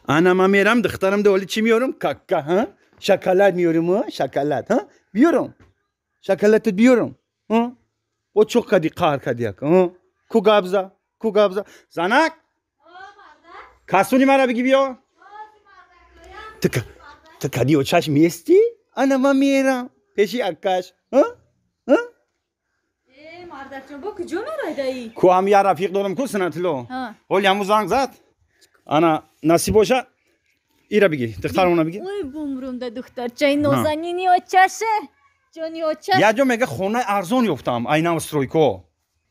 Ана ман мерам духтарам да оли чӣ меёрам? Кака, ҳа? Шоколад меёрам, ҳа? Шоколад, ҳа? Биёрам. Шоколадат биёрам. Ҳа? Бо чӯқ кади, қаҳр кади яка, ҳа? Ку габза, ку габза. Занак? Касуни мара биги биё. Ту кади очаш мести? Ана ман мерам пеши аккаш, ҳа? Ҳа? Мардакҷон, бо куҷо мерайдаӣ? Ку ҳам я рафиқ дорам ку Синатилло. Ҳоли ҳаму занг зад. Ана насиб боша ира биги, духтарамона биги. Ой, бумрумда духтарчаи нозанини очаше. Ҷони очаш. Я ҷо мега хонаи арзон ёфтам, айнав стройко.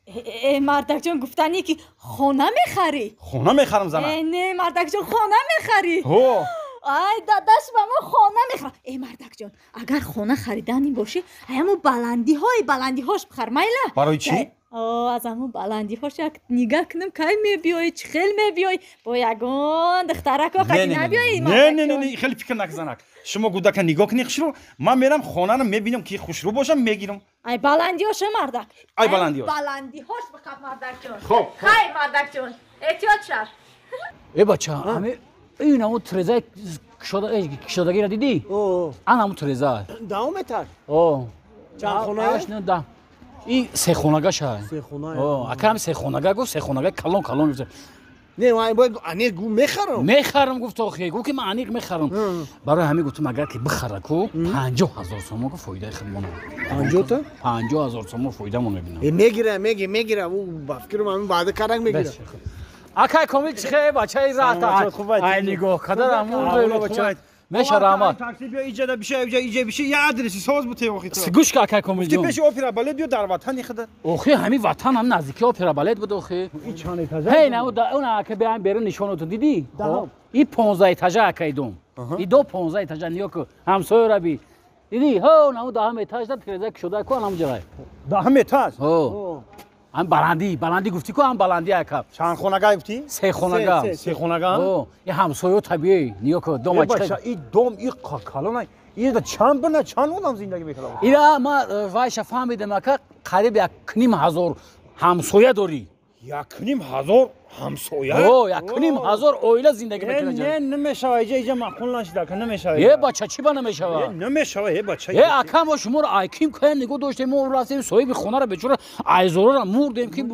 Э, мардакҷон, гуфтанӣ ки хона мехарӣ? Хона мехарам, зана. Э, не, мардакҷон, хона мехарӣ? Ҳо. Ай, дадаш ба мо хона мехарам. Э, мардакҷон, агар хона хариданӣ бошӣ, ай ҳамун баландиҳои баландиҳош бихар, майла? Барои чӣ? Аз ҳамун баландиҳош як нигаҳ кунам, кай мебиёӣ, чӣ хел мебиёӣ, бо ягон духтарако хади набиёӣ. Не, не, не, не, хеле фикр накун, занак. Шумо гудака нигоҳ кунӣ хушрӯ, ман мерам хонаро мебинам ки хушрӯ бошам, мегирам. Ай баландиҳош, мардак. Ай баландиҳош. Баландиҳош бихар, мардакҷон. Хоб. Хай, мардакҷон, эҳтиёт шав. Э бача, ҳами ин ҳамун трезаи кушодагиро дидӣ? Ан ҳамун треза. Даҳум этаж? О. Чанд хонае? Даҳ. Ин сехонагаша. Сехона. Ака ҳами сехонага гуфт, сехонага калон калон гуфт. Не, ман бояд аниқ гу мехарам. Мехарам гуфт охи, гуфт ки ман аниқ мехарам. Барои ҳамин гуфтам агар ки бихара ку 50 000 сомон ку фоидаи худмон. 50 та? 50 000 сомон фоидамон мебинам. Э, мегира, меги, мегира, ӯ ба фикрам ҳамин ваъда карак мегира. Акай комил чихе бачаи раҳта. Ай нигоҳ кадар ҳамун бача. Меша раҳмат. Такси биё иҷада биша, иҷа иҷа биша, я адреси соз бу те охи ту. Гӯш ка акай комил ҷон. Пеши опера балет биё дар ватани худа. Охи ҳамин ватан ҳам наздики опера балет буд охи. И чанд этажа? Ҳей на он ака биям берун нишонатон дидӣ? И 15 этажа акай дом. И до 15 этажа ниё ку ҳамсояра би. Дидӣ? Ҳо на даҳам этаж да тиреза кушода ку анам ҷалай. Даҳам этаж? Ҳо. Ҳам баландӣ, баландӣ гуфтӣ ку ҳам баландӣ ака. Чанд хонага гуфтӣ? Се хонага. Се хонага? Ҳо, и ҳамсоё табиӣ, ниё ку дома чӣ? Бача, и дом и калона, и да чанд бина, чанд одам зиндагӣ мекунад? Ира ма вайша фаҳмидам ака, қариб 1500 ҳамсоя дорӣ. 1500 ҳамсоя? Ҳо, 1500 оила зиндагӣ мекунад. Не, намешава, иҷа иҷа маъқул нашида, ака намешава. Е бача, чӣ ба намешава? Намешава, е бача. Е ака, мо шуморо айким кая нигоҳ доштем, мо рафтем соҳиби хонаро бечора айзорора мурдем ки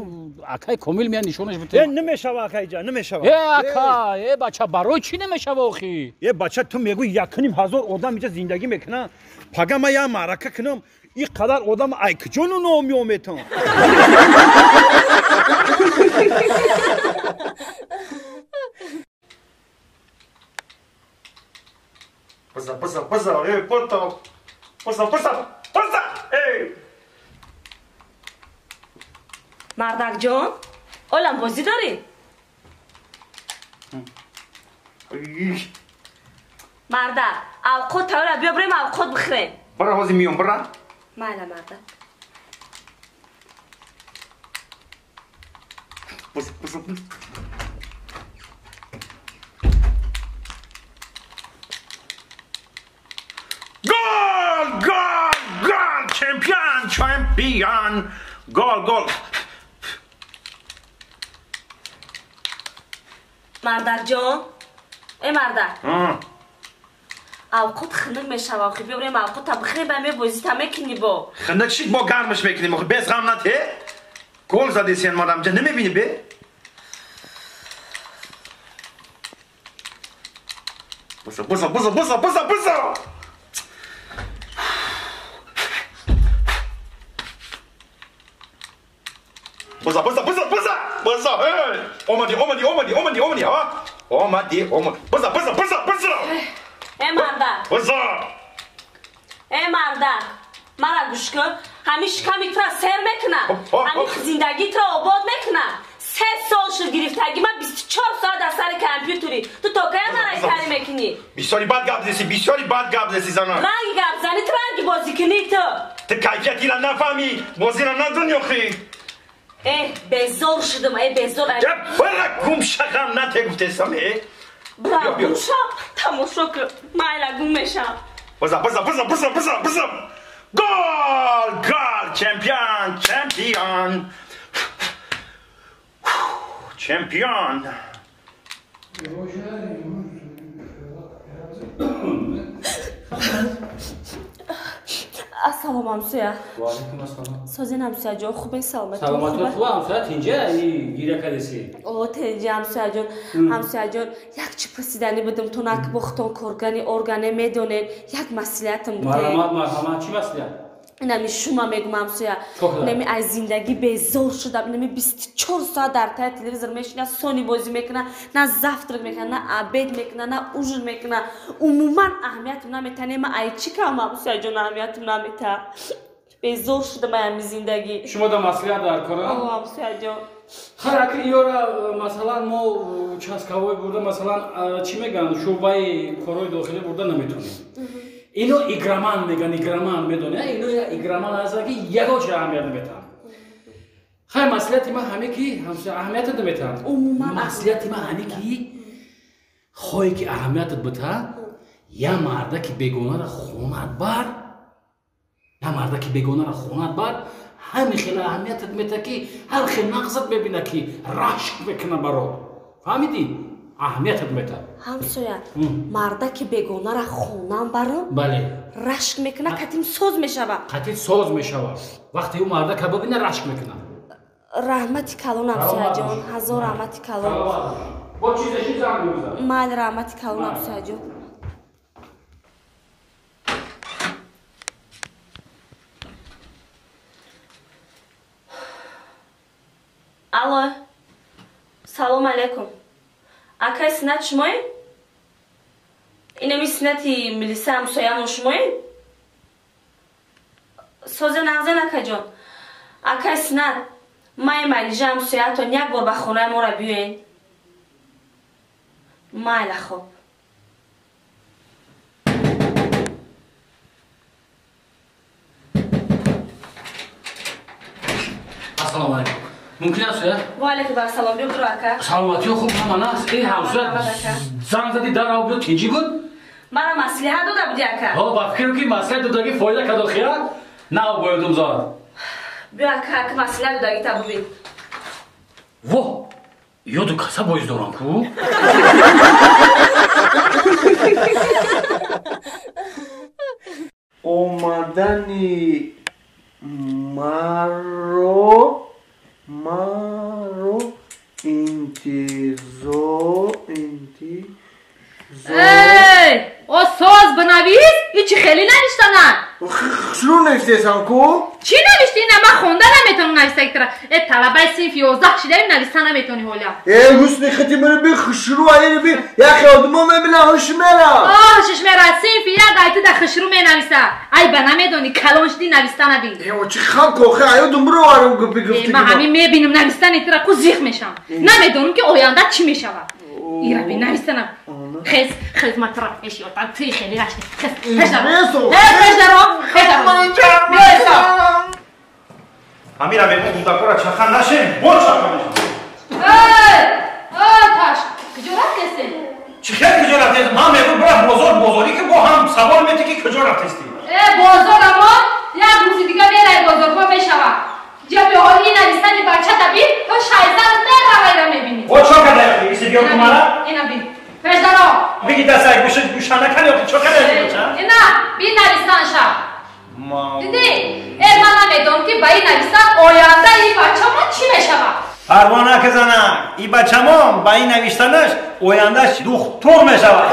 акай комил меяд нишонаш битем. Е намешава ака иҷа, намешава. Е ака, е бача, барои чӣ намешава охи? Е бача, ту мегӯӣ 1500 одам иҷа зиндагӣ мекунад. Пага ман як маърака кунам, ин қадар одам ай куҷо ном меометам? База, база, база, эй, порто! База, база, база, эй! Мардакҷон, олам бозӣ дорӣ? Мардак, авқот тайёра, биё бирем авқот бихӯрем. Бара ҳозир миём, бара. Майла, мардак. База, база, база. Гол, гол, гол, чемпион, чемпион, гол, гол. Мардакҷон, э мардак. Авқот хунук мешава, охи биё бирем авқота бихӯрем, ба мебозита мекунӣ бо. Хунук шид, бо гармаш мекунем, охи без ғам нате. Гол задесиен мадамҷа, намебинӣ бе? База, база, база, база, база, база. База, база, база, база, база, эй! Омадӣ, омадӣ, омадӣ, омадӣ, омадӣ, ҳа? Омадӣ, омадӣ. База, база, база, база! Э мардак! База! Э мардак! Мара гӯш кун, ҳамин шиками тура сер мекунад, ҳамин зиндагӣ тура обод мекунад. 3 сол шуд гирифтагӣ, ман 24 соат дар сари компютери. Ту то кая маро карӣ мекунӣ? Бисёри бад гап зеси, бисёри бад гап зеси зана. Ранги гап занӣ, ту ранги бозӣ кунӣ ту. Ту кайфиятира нафаҳмӣ, бозира надонӣ охи. Э, безор шудам, э, безор. Бара гум шағам нате гуфтесам, э. Бра гум ша, тамошо кун, майла гум мешам. База, база, база, база, база, база. Гол, гол, чемпион, чемпион. Чемпион. Ассалом ҳамсоя. Ва алайкум ассалом. Созин ҳамсоя ҷон, хубен саломатӣ? Саломатӣ хуб ҳамсоя, тинҷа гиря кардеси? О, тинҷа ҳамсоя ҷон. Ҳамсоя ҷон, як чӣ пурсиданӣ будам, ту нак бохтон коргани органе медонед, як маслиҳатам буд. Марҳамат, марҳамат, чӣ маслиҳат? Инами шума мегум ҳамсоя. Инами аз зиндагӣ безор шудам. Инами 24 соат дар таи телевизор мешина, сони бозӣ мекуна, на завтрак мекуна, на обед мекуна, на ужин мекуна. Умуман аҳамиятам намета. Не, ма ай чӣ кам ҳамсоя ҷон аҳамиятам намета. Безор шудам ай ами зиндагӣ. Шумо да маслиҳат дар кора? О, ҳамсоя ҷон. Хайр, аки иёра масалан мо участковой бурда, масалан чӣ мегӯянд, шӯъбаи корҳои дохилӣ бурда наметонем. Ино игроман меган, игроман медони, ино игроман ҳастанд ки ягон чиз аҳамият наметаҳанд. Хайр, маслиҳати ман ҳаме ки аҳамиятат наметаҳанд. Умуман маслиҳати ман ҳаме ки хоҳе ки аҳамиятат битаҳад, я мардаки бегонаро хонат бар, я мардаки бегонаро хонат бар, ҳаме хел аҳамиятат метаҳад ки ҳар хел нақзат мебинад ки рашк мекунад барот. Фаҳмидӣ? Аҳамиятат метаҳад. Ҳамсоя, мардаки бегонара хонам баром? Бале. Рашк мекунад, қатим соз мешавад. Қатим соз мешавад. Вақте ӯ мардака бибинад, рашк мекунад. Раҳмати калон, ҳамсояҷон, ҳазор раҳмати калон. Бо чизе чӣ занг мезанад? Майли, раҳмати калон, ҳамсояҷон. Алло, салом алейкум. Акай синат шумоем? Инами синати милиса ҳамсоямон шумоем? Созе нағзе акаҷон. Акай синат, май Манижа ҳамсоятон як бор ба хонаи моро биёен. Майла хоб. Ассалому алайкум. Мумкин аст, я? Ва алайкум ассалом, биё дур ака. Саломатӣ хуб ҳама наст. Эй ҳамсоя, занг зади дар ав биё, тинҷӣ буд? Мара маслиҳат дода буди ака. Ҳо, ба фикрем ки маслиҳат додагӣ фоида кардо хия? На боядум зад. Биё ака, ака маслиҳат додагӣ та бубин. Во, ёду каса боиз дорам ку? Омадани маро интизор. Эй, о соз бинавис, ичи хеле навиштана. Шурӯъ навиштесам ку? Чӣ навишти? Ина ман хонда наметавонам нависта тра. Э, талабаи синфи 11 шидаем, нависта наметавонӣ ҳоля. Э, ҳусни хати маро би хушрӯ айри би, яхе одмо мебинам ҳуш мерам. Оҳ, ҳушш мера, синфи як айти да хушрӯ менависа. Ай ба намедонӣ, калон шуди нависта набин. Э, о чӣ хам кохе, аю думбро арам гупи гуфти. Ман ҳамин мебинам навистани тра ку зиқ мешам. Намедонам ки оянда чӣ мешавад. Ира би навистанам. Хез, хез матра, эшиотан ти хеле рашни. Хез, хез даро. Хез даро, хез даро. Амира мегӯ кӯдакора чахан нашем, бо чахан мешам. Эй, эй таш, куҷо рафтесен? Чӣ хел куҷо рафтесен? Ман мегӯ бира бозор, бозорӣ ки бо ҳам савол метӣ ки куҷо рафтести. Э, бозор амо, як рӯзи дига мерай бозорҳо мешавад. Ҷаби ҳоли навистани бача таби, то шайзан меравайра мебинӣ. О чо карда иси биё кумара? Ина бин. Пешдаро. Биги дасай гӯша гӯша накани охи чо карда бача? Ина, бин навистан ша. Дидӣ? Э, ман намедонам ки ба ин навистан оянда ин бачамо чӣ мешавад. Парво накизана, ин бачамон ба ин навиштанаш ояндаш духтур мешавад.